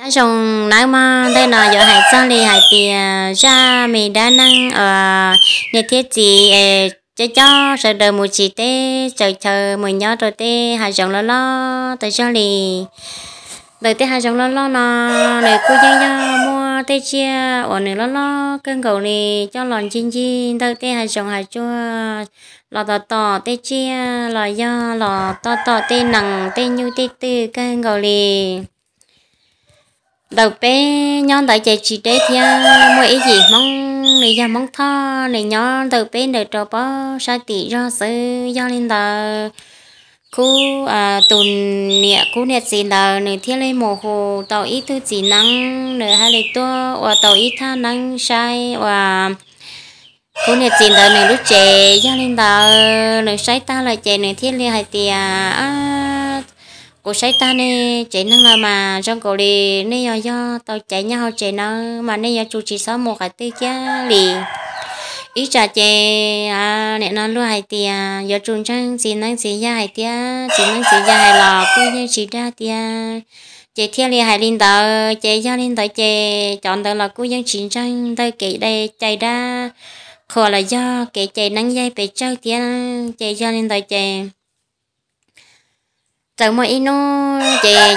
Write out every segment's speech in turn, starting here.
Hav zoov nawb mog, ntawm no yuav hais txog li hais tias zaj me dab neeg uas niam thiab txiv es cov coj sawv daws mus tsim teb tsaws chaw mus nyob rau tej hav zoov loj loj tas zog li. Ntawm tej hav zoov loj loj no, nws kuj yeej yog muaj tej tsiaj uas nws loj loj kawg nkaus li coj los ncig ncig ntawm tej hav zoov hav tsuag los tom tom tej tsiaj los yog los tom tom tej nees tej nyuj tej twm kawg nkaus li. Ntawm peb nyob ntawd ces tsis deb thiab, muaj ib yim Hmoob, nws yog Hmoob Thoj, nws nyob ntawm peb ntawm rau pab sab tim zog xwb. Yog li ntawd, khub, tus niam khub niam txiv ntawd nws thiaj li mus hu tau ib tug txiv neeb, nws thiaj li tuaj ua tau ib thaj neeb saib uas khub niam txiv ntawd nws lub tsev. Yog li ntawd nws saib tag lawm ces nws thiaj li hais tias, kuv saib tag nej tsev neeg no mas zoo nkaus li nej yog yog tau caiv nyob hauv tsev nawb mas nej yuav tsum tsis txhob mus qhov twg kiag li. Ib tsam ces nim no luag hais tias yuav tsum ntseeg txiv neeb txiv yaig hais tias txiv neeb txiv yaig hais los kuj yeej tsis dag tiag. Ces thiaj li hais li ntawd, ces yog li ntawd ces cov ntawd los kuj yeej tsis ntseeg ntawm kev cai dab qhuas los yog kev cai neeb yaig pes tsawg thiab. Ces yog li ntawd ces txawm muaj ib hnub ces yog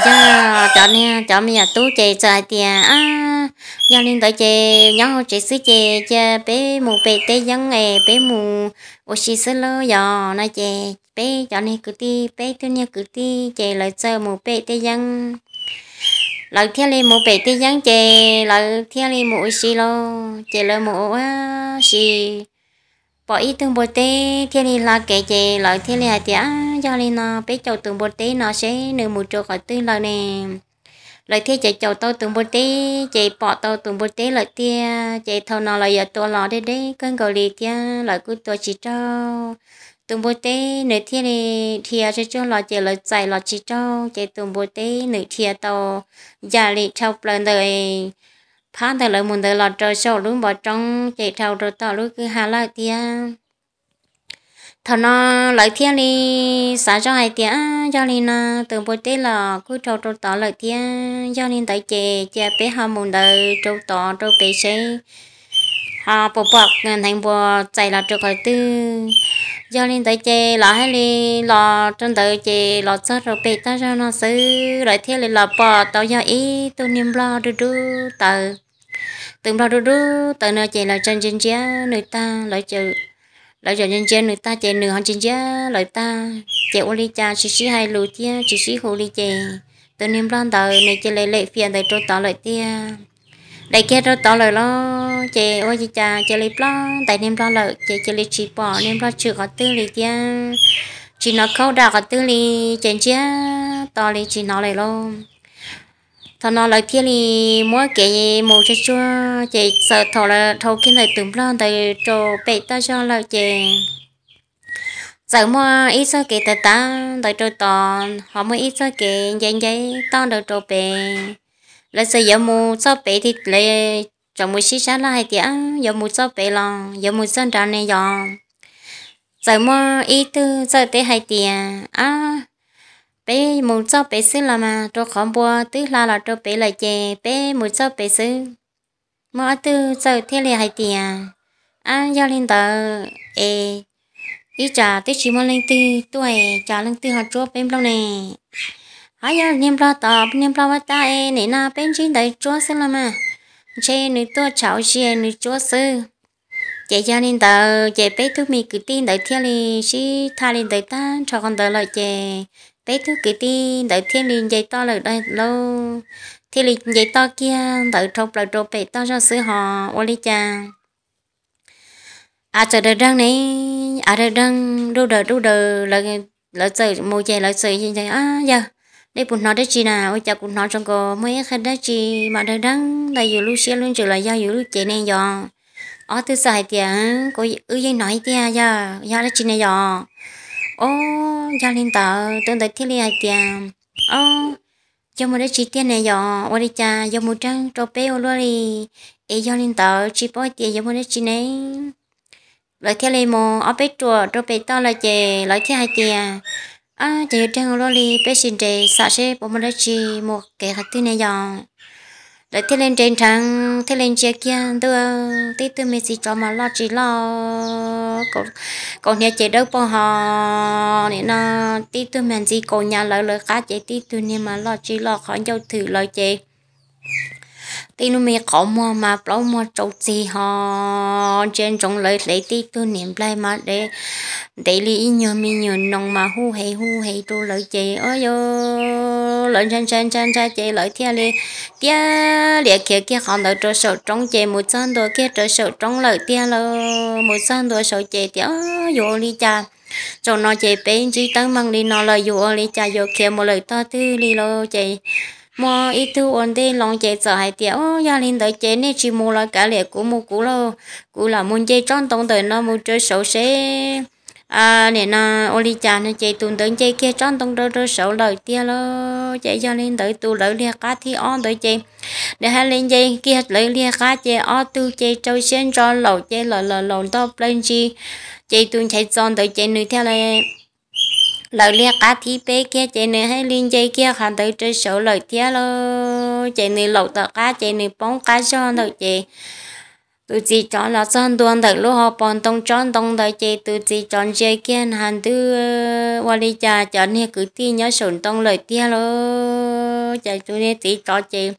cov niag cov me nyuam tub ces txawm hais tias, yog li ntawd ces nyob hauv tsev xwb ces cia peb mus pem teb yeeb es peb mus ua si xwb lauj yog no ces peb cov niag kwv tij peb tug niag kwv tij ces lawv txawm mus pem teb yeeb. Lawv thiaj li mus pem teb yeeb ces lawv thiaj li mus ua si lauj, ces lawv mus ua ua si pom ib tug npua teb thiaj li hla kev ces lawv thiaj li hais tias, yog li no peb caum tus npua teb no seb nws mus rau qhov twg lawm ne. Lawv thiaj caum caum tau tus npua teb ces pom tau tus npua teb lawm tiag, ces thaum no lawv yuav tua los deb deb kawg nkaus li thiab lawv kuj tua tsis raug. Tus npua teb nws thiaj li dhia tsuag tsuag los ces lawv txais los tsis raug, ces tus npua teb nws dhia tau yam li dhau plaws ntawm phab ntawm lawv mus ntawd los rau saum lub npoo roob ces dhau rau tom lub kwj ha lawm thiab. Thaum no lawv thiaj li xav zoj hais tias, yog li no tus npua teb los kuj dhau rau tod lawm thiab, yog li ntawd ces cia peb ho mus ntawd rau tod rau pem seb ho puas pom hneev npua txais los rau qhov twg. Yog li ntawd ces lawv thiaj li los rau ntawd ces los txog rau pem toj zog no xwb lawv thiaj li los pom tau yog ib tug niag nplog dub dub tawv. Tus nplog dub dub tawv no ces lawv txawm ntsia ntsia nws tag, lawv txawm ntsia ntsia nws tag ces nws ho ntsia ntsia lawv tag ces ua li cas tsis sib hais lus thiab tsis sib hu li ces tus niag nplog ntawd nws cia li lem fias ntawd rau tod lawm tiag. Lem kiag rau tod lawm los ces ua li cas cia li ploj ntais niag nplog lawm ces cia li tsis pom niag nplog tshwm qhov twg li thiab, tsis hnov khaub dam qhov twg li, ces ntsiag to li tsis hnov lawm lauj. Thaum no lawv thiaj li muab kev mus tsuag tsuag ces txawm thaum lawv dhau kiag ntawm tus nplog ntawd rau pem toj zog lawm ces txawm muaj ib txoj kev tav tav ntawd rau tod ho muaj ib txoj kev nce nce toj ntawd rau pem. Lawv txawm yuav mus txoj pem thiab lawv txawm mus sib sab laj hais tias yuav mus txoj pem los yuav mus txoj nrad ne yog. Txawm muaj ib tug txawm teb hais tias, ab, peb mus txoj pem xwb los mas rau qhov npua twb hla los rau pem lawm ces peb mus txoj pem xwb. Muaj ob tug txawm thiaj li hais tias, ab, yog li ntawd es ib tsam twb tsis muaj leej twg tuaj es cas leej twg ho tsuab peb nplooj ne? Hab yog niag nplog tod niag nplog vaj tag es nim no peb ntsib ntawd tsuab xwb los mas, ntshe nws tuaj tsham ua si nws tsuab xwb. Ces yog li ntawd ces peb tug me kwv tij ntawd thiaj li sib tham li ntawd tag nrho qhov ntawd lawm ces peb tug kwv tij ntawd thiaj li nce toj lawm lauj, thiaj li nce toj kiag ntawd dhau plaws rau pem toj zog xwb hos ua li cas av txawm daws deeg ne, av daws deeg duj daws duj daws, lawv txawm mus ces lawv txawm, yawg, nej puas hnov dab tsi na? Ua cas kuv hnov zoo nkaus muaj ib qho dab tsi mas daws deeg ntawm yus lub siab lub ntsws los yog yus lub cev ne yog? Ob tug txawm hais tias, kuv, wb yeej hnov ib tiag yog, yog dab tsi ne yog? Ob, yog li ntawd tus ntawd thiaj li hais tias, ob, yog muaj dab tsi tiag ne yog? Ua li cas yog mus deeg rau peb ua luaj li? Es yog li ntawd tsis paub hais tias yog muaj dab tsi ne. Lawv thiaj li mus ob peb ruam rau pem toj lawm ces lawv thiaj hais tias, ab, ces yog deeg ua luaj li peb sim nres xam seb puas muaj dab tsi mus kev qhov twg ne yog? lawv thiaj li nres nrheev thiaj li ntsia kiag ntuj, tib tug me txiv tsov mas loj tsis loj, kaus hniav ces dawb paug ho, nim no tib tug me ntxiv kaus hniav lawv lawv qab ces tib tug niag mas loj tsis loj qhov ncauj thwm lawv ces tib lub me qhov muag mas plaub muag tsaus txig ho, ntsia ntsoov lawv hlev tib tug niam nplaig mas dev ntev li ib nyuag me nyuag noo mas hu hev hu hev rau lawv ces, o, lawv ntshai ntshai ntshai ntshai ces lawv thiaj li tiab liam khiav kiag qhov ntawd rau saum roob ces mus txog ntua kiag rau saum roob lawm tiag lauj. Mus txog ntua saud ces tias, Yuav ua li cas? Zaum no ces peb ntsib teeb meem li no lawm yuav ua li cas, yuav khiav mus lawm tog twg li lauj? Ces muaj ib tug ua ntej loo ces txawm hais tias, Yog li ntawd ces nej tsis mus los kav liam kuv mus kuv lauj, kuv lam mus nce tsob ntoo ntawm no mus rau saud seb nim no ua li cas no. Ces tus ntawd nce kiag tsob ntoo rau rau saud lawm tiag lauj. Ces yog li ntawd tus lawv liag qab thib ob ntawd ces nws hais li nce kiag lawv liag qab ces ob tug ces rau siab ntso laum ces laum laum laum nto plaws ntsis. Ces tus Nchaiv Txos ntawd ces nws thiaj li lawv liag qab thib peb kiag ces nws hais li nce kiag qhov ntawd rau saud lawm thiab lauj. Ces nws laum tom qab ces nws poob qab zog ntawm ces tus txiv tsov los txog ntua ntawm lub hauv paus ntoo tsob ntoo ntawd ces tus txiv tsov ntsia kiag na has ntwb, ua li cas cov niag kwv tij nyob saum ntoo lawm tiag lauj. Ces tus niag txiv tsov ces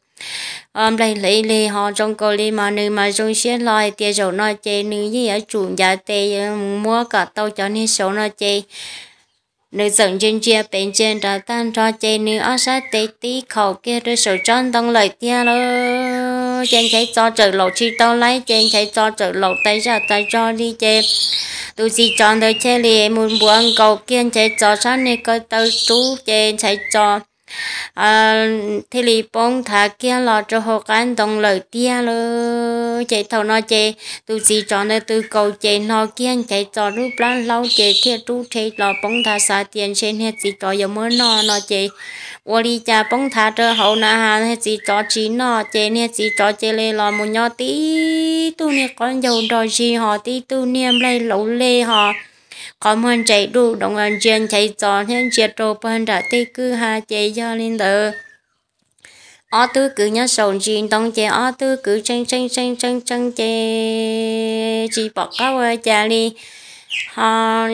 nplaig hlev li ho zoo nkaus li mas nws mas zoo siab hlo hais tias zaum no ces nws yeej yuav tsum ncav tes mus muab kom tau cov niag saud no ces nws txawm ntsia ntsia pem ntsia nrad tag nrho ces nws ob sab tes tib khaum kiag rau saum tsob ntoo lawm tiag lauj. Ces Nchaiv Txos txawm laum tsis tau laib ces Nchaiv Txos txawm laum tas zaj tas zog li ces tus txiv tsov ntawd thiaj li mus npuav nkaus kiag Nchaiv Txos sab niag ko taw rub ces Nchaiv Txos thiaj li poob thav kiag los rau hauv qab ntoo lawm tiag lauj. Ces thaum no ces tus txiv tsov ntawd tus kaus ces hno kiag Nchaiv Txos lub plab hlaub ces thiaj rub rhe los poob thav xav tias ntshe niag txiv tsov yuav muab noj no ces ua li cas poob thav rau hauv na has niag txiv tsov tsis noj ces niag txiv tsov cia li los mus nyob tib tug niag qaub ncaug nrog zig ho tib tug niag nplaig laus lej ho qhov muag ntses duj doov ntsia Nchaiv Txos thiab ntsia rau pag nram tej kwj ha ces yog li ntawd ob tug kwv nyob saum ntsis ntoo ces ob tug kwv tseeb tseeb tseeb tseeb tseeb ces tsis pom qab ua cas li. Ho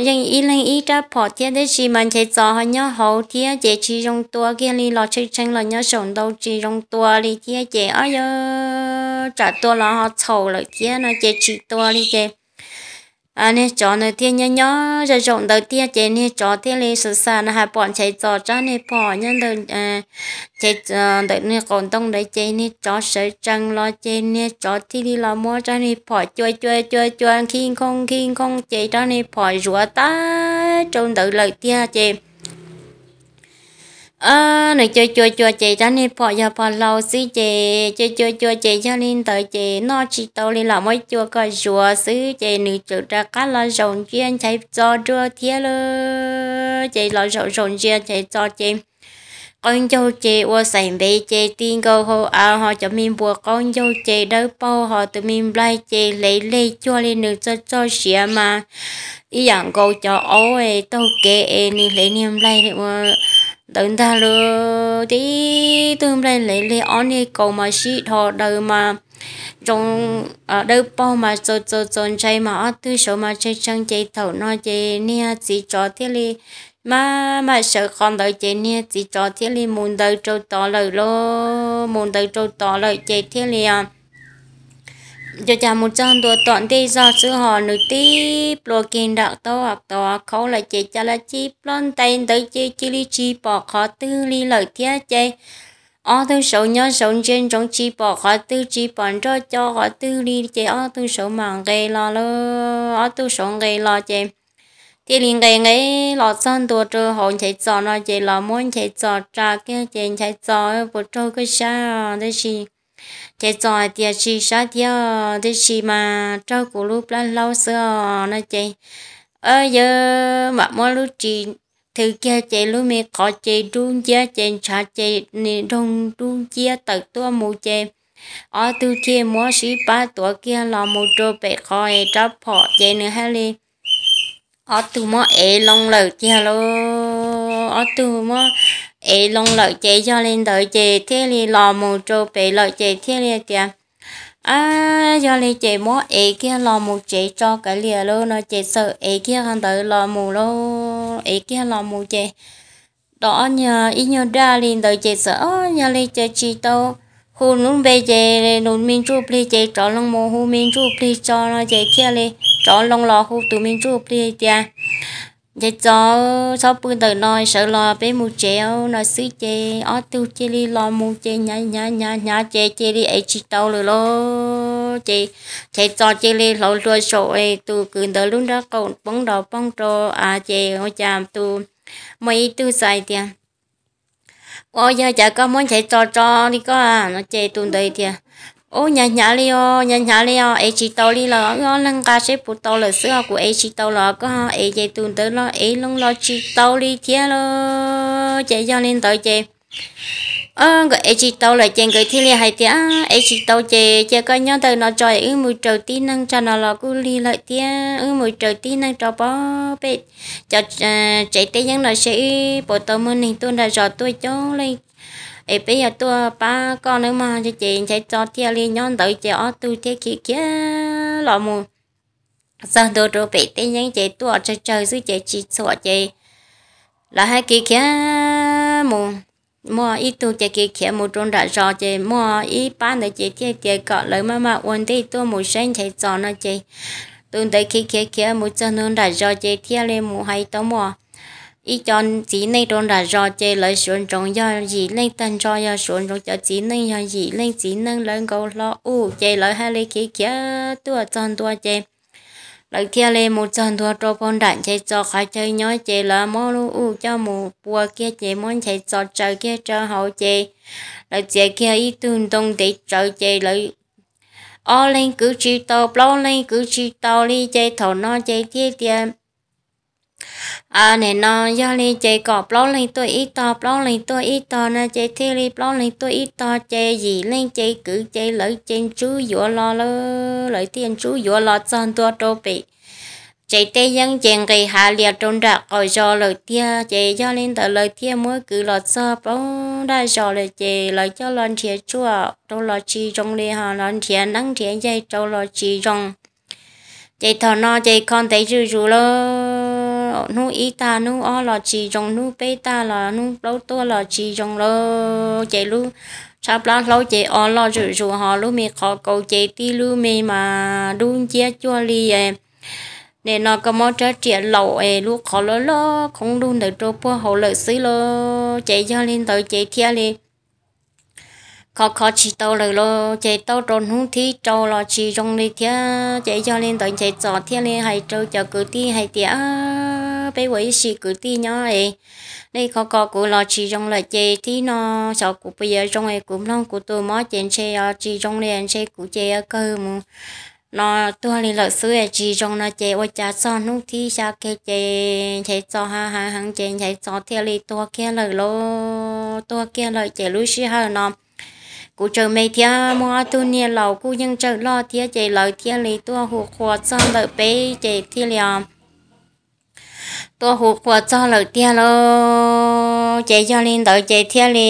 yeej ib leeg ib rab phom thiab tab sis mas Nchaiv Txos ho nyob hauv thiab ces tsis zoo tua kiag li los tshee tshee los nyob saum ntoo tsis zoo tua li thiab ces ob yog tsam tua los ho txhaum lawm thiab no ces tsis tua li ces niag tsov ntawd thiaj nyob nyob zoj zaum ntawd tiag ces niag tsov thiaj li xav xav na has pom Nchaiv Txos tsab niag phom nyob ntawm Nchaiv Txos ntawm niag qaum ntoo ntawd ces niag tsov sawv tsees los ces niag tsov thiaj li los muab tsab niag phom cua cua cua cua khi nkhooj khi nkhooj ces tsab niag phom zuav tag rau ntawd lawm tiag ces nws cua cua cua ces tsab niag phom yog phom hlau xwb ces cua cua cua ces yog li ntawd ces noj tsis tau li los muab cua kom zuav xwb ces nws txawm rov qab los zaum ntsia Nchaiv Txos dua thiab lauj. Ces los zaum zaum ntsia Nchaiv Txos ces qaub ncaug ces ua xaim npev ces ti nkaus hauv av ho cov me npua qaub ncaug ces dawb paug ho tus me nplaig ces hlev leg cuag li nws txog txog siav mas ib yam nkaus cov aub taug kev es nws hlev niag nplaig ua ntawd ntag lauj. Tib tug nplaig hlev leg ob niag kaus mas sib dhos daws mas zoo dawb paug mas txaus txaus txaus ntshai mas ob tug saud mas tshee tshee ces thaum no ces niag txiv tsov thiaj li maj mam sawv qhov ntawd ces niag txiv tsov thiaj li mus ntawd rau tod lawm lauj. Mus ntawd rau tod lawm ces thiaj li cov cas mus txog ntua tom ntej zog xwb ho nws tib plua kiag nram taub tod khaub lawm ces cas la ci ploj ntais ntawd ces cia li tsis pom qhov twg li lawm thiab ces ob tug saud nyob saud ntsia ntsoov tsis pom qhov twg tsis pom nroj co qhov twg li ces ob tug saud mam nqes los lauj. Ob tug saud nqes los ces thiaj li nqes nqes los txog ntua rau hauv Nchaiv Txos no ces los muab Nchaiv Txos tsa kiag ces Nchaiv Txos puas raug koj sab tab sis Nchaiv Txos hais tias tsis sab thiab tab sis mas raug kuv lub plab hlaub xwb os no ces yawg mam muab lub ris thwv kiag ces lub me qhov ces dub nciab ces ntshav ces nws doog dub nciab tawm tuaj mus ces ob tug thiaj muab sib pab tuav kiag los mus rau pem qhov es rab phom ces nws hais li ob tug muab ev loo lawm tiag lauj. ob tug muab ev loo lawm ces yog li ntawd ces thiaj li los mus rau pem lawm ces thiaj li tias, a, yog li ces muab ev kiag los mus tsev tso kav liam lauj no ces txawm ev kiag qhov ntawd los mus lauj, ev kiag los mus ces do ob nyuag ib nyuag daj li ntawd ces txawm, o, yog li ces tsis tau hu lub npe ces nws me ntsuj plig ces rov loo mus hu me ntsuj plig tso no ces thiaj li rov loo los hu tus me ntsuj plig tias, Nchaiv Txos, txhob pw ntawm no, sawv los peb mus tsev no xwb ces ob tug cia li los mus ces hnyav hnyav hnyav hnyav ces cia li ev tsis tau lawm lauj. Ces Nchaiv Txos cia li hlauv hlua saum tus kwv ntawd lub nraub qaum poob nrov poog rau av ces ua cas tus, muaj ib tug txais tias, Ua yog cas koj muab Nchaiv Txos tso li koj? No ces tus ntawd tias, Ub, hnyav hnyav li os, hnyav hnyav li os, ev tsis tau li lawm, wb ob leeg nqa seb puas tau lawm xwb os, kuv ev tsis tau los koj ev. Ces tus ntawd los ev loo los tsis tau li thiab lauj. Ces yog li ntawd ces nkawd ev tsis tau lawm ces nkawd thiaj li hais tias, Ev tsis tau ces cia koj nyob ntawm no tso, wb mus raws tib neeg, tsam no los kuj lig lawm thiab, wb mus raws tib neeg rau pem cov tsev teb yeeb no seb wb puas tau muaj neeg tuaj nram zos tuaj coob leej es peb yuav tuaj pab koj nawb mog. Ces Nchaiv Txos thiaj li nyob ntawd ces ob tug thiaj khiav khiav los mus txog ntua rau pem teb yeeb ces tuaj tsawg tsawg xwb ces tsis txhuam ces lawv haj khiav khiav mus. Muaj ib tug ces khiav khiav mus rau nram zos ces muaj ib pab ntawd ces thiaj tias kom lawv maj mam ua ntej tuaj mus saib Nchaiv Txos no ces tus ntawd khiav khiav khiav mus txog ntua nram zos ces thiaj li mus hais tau muaj ib co txiv neej rau nram zos ces lawv suav ntsoov yog yim leej tag nrho, yog suav ntsoov cov txiv neej yog yim leej txiv neej lawv nkaus hlo ub ces lawv haj li khiav khiav tuaj txog ntua ces lawv thiaj li mus txog ntua rau pem nram Nchaiv Txos qhov chaw nyob ces lawv muab lub ub coj mus pua kiag ces muab Nchaiv Txos tsaws kiag rau hauv ces lawv txiav kiag ib tug ntoo ntev tsawv ces lawv ob leeg kwv tsis tau, plaub leeg kwv tsis tau li ces thaum no ces thiaj tias, Nim no yog li ces kom plaub leeg tuaj ib tog, plaub leeg tuaj ib tog no ces thiaj li plaub leeg tuaj ib tog ces yim leej ces kwv ces lawv ces ntsub yuav los lawm, lawv thiaj ntsub yuav los txog ntua rau pem tsev teb yeeb ces nqis hav lias rau nram qaum zos lawm tiag. Ces yog li ntawd lawv thiaj muab kwv los txog pem nram zos lawm ces lawv coj los nrhiav tshuaj rau los tsis zoo li, ho los nrhiav neeb nrhiav yaig rau los tsis zoo. Ces thaum no ces kho ntev zuj zus lawm, hnub ib tag hnub ob los tsis zoo, hnub peb tag los hnub plaub tuaj los tsis zoo lawm. Ces lub tshav plab hlaub ces o loj zuj zus, ho lub me qhov kaus ces tib lub me mas dub nciab cuag li, nim no koj muab rab riam laum es lub qhov loj loj khoob lug ntawd rau puag hauv lawm xwb lauj. Ces yog li ntawd ces thiaj li kho kho tsis tau lawm lauj. Ces tau rau hnub thib rau los tsis zoo li thiab. Ces yog li ntawd Nchaiv Txos thiaj li hais rau cov kwv tij hais tias, Peb ua ib sim kwv tij nyob es nej kho kho kuv los tsis zoo lawm ces thib no xyov kuv puas yuav zoo es kuv mloog kuv tus mob ces ntshe tsis zoo li, ntshe kuv ces yuav kawg mus no tuag li lawm xwb tsis zoo no. Ces ua cas txog hnub thib xya kiag ces Nchaiv Txos hav hav heev ces Nchaiv Txos thiaj li tuag kiag lawm lauj. Tuag kiag lawm ces lub sij hawm no kuv tseem me thiab muaj ob tug niam laus kuj yeej tseem loj thiab ces lawv thiaj li tuaj hu qhua txog ntawm peb ces thiaj li tuaj hu qhua txog lawm tiag lauj. Ces yog li ntawd ces thiaj li,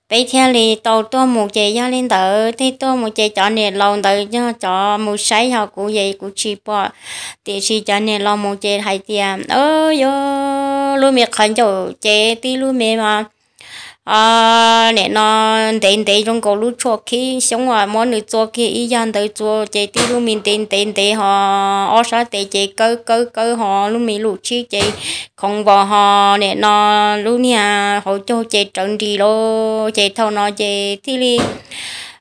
peb thiaj li tau tuaj mus. Ces yog li ntawd tej tuaj mus ces cov niam laus ntawd yog cov mus saib, ho kuv ces kuv tsis pom, tiam sis cov niam laus mus ces hais tias, Yuav lub me qhov ncauj ces tib lub me mas nim no ntev ntev zoo nkaus lub tshuaj khib xyoob, muab nws txua kiag ib yam ntawd txua ces tib lub me ntev ntev ntev, ho ob sab tes ces kawb kawb kawb, ho lub me lub tshib ces khoov vos, ho nim no lub niag hauv caug ces rawv nris lawm. Ces thaum no ces thiaj li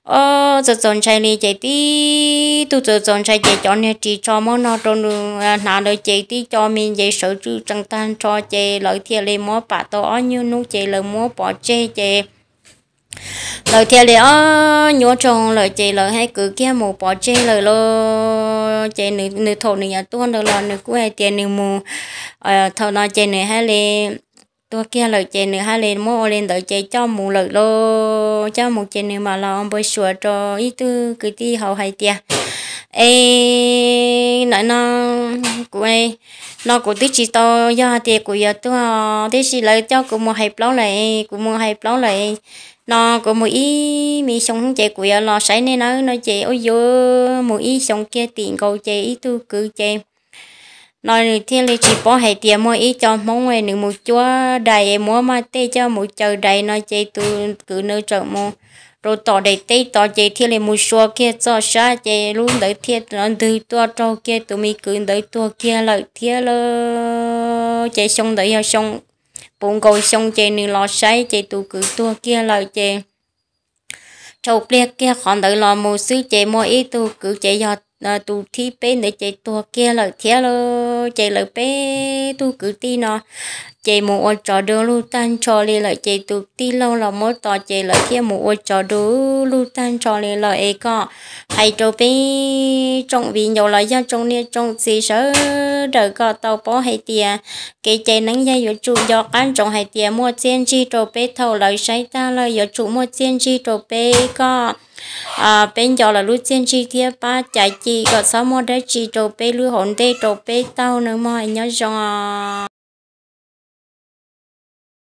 txaus txaus ntshai li. Ces tib tug txaus txaus ntshai ces cov niag ris tsho muab noj rau nws hnav ntawd ces tib co me nce sawv tsees tag nrho ces lawv thiaj li muab pam tau ob nyuag hnub ces lawv muab pov tseg ces lawv thiaj li ob nyuag tsoo lawm ces lawv haj kwv kiag mus pov tseg lawm lauj. Ces nws thaum nws yuav tuaj ntawd los nws kuj hais tias nws mus, thaum no ces nws haj li tuag kiag lawm ces nws haj li muab ua li ntawd ces coj mus lawm lauj. Coj mus ces nws mam los npau suav rau ib tug kwv tij hauv hais tias, es nim no kuv, no kuv twb tsis tau yog hais tias kuv yuav tuag, tiam sis lawv coj kuv mus hais plaub lawm, kuv mus hais plaub lawm, no kuv mus ib me xyoo ces kuv yuav los saib nej nawb no ces ua yuav mus ib xyoo kiag tim nkaus ces ib tug kwv ces no nws thiaj li tsis paub hais tias muaj ib co Hmoob nws mus cuab dais muab maj tej coj mus caws dais no ces tus kwv nws txawm mus rau tom daim teb tod ces thiaj li mus sua kiag txoj sab ces lub ntawd thiaj ntws tuaj raug kiag tus me kwv ntawd tuag kiag lawm thiab lauj. Ces xyoo ntawd yog xyoo puv nkaus xyoo ces nws los saib ces tus kwv tuag kiag lawm ces dhau pliag kiag qhov ntawd los mus xwb ces muaj ib tug kwv ces yog tus thib peb ntawd ces tuag kiag lawm thiab lauj. Ces lawv peb tug kwv tij no ces mus ua tsov du lug tag nrho li lawm ces tus tij laug los muab tos ces lawv thiaj mus ua tsov du lug tag nrho li lawm es kom hais rau peb tsoom viv ncaus los yog tsoom niam tsoom txiv sawv daws kom tau paub hais tias kev cai neeb yaig yuav tsum nco qab ntsoov hais tias muaj txiaj ntsig rau peb thaum lawv saib tag lawm yuav tsum muaj txiaj ntsig rau peb kom peb nco lawv lub txiaj ntsig thiab pab cais cim kom txhob muaj dab tsi rau peb lub hauv ntej rau peb taug nawb mog. Nyob zoo os.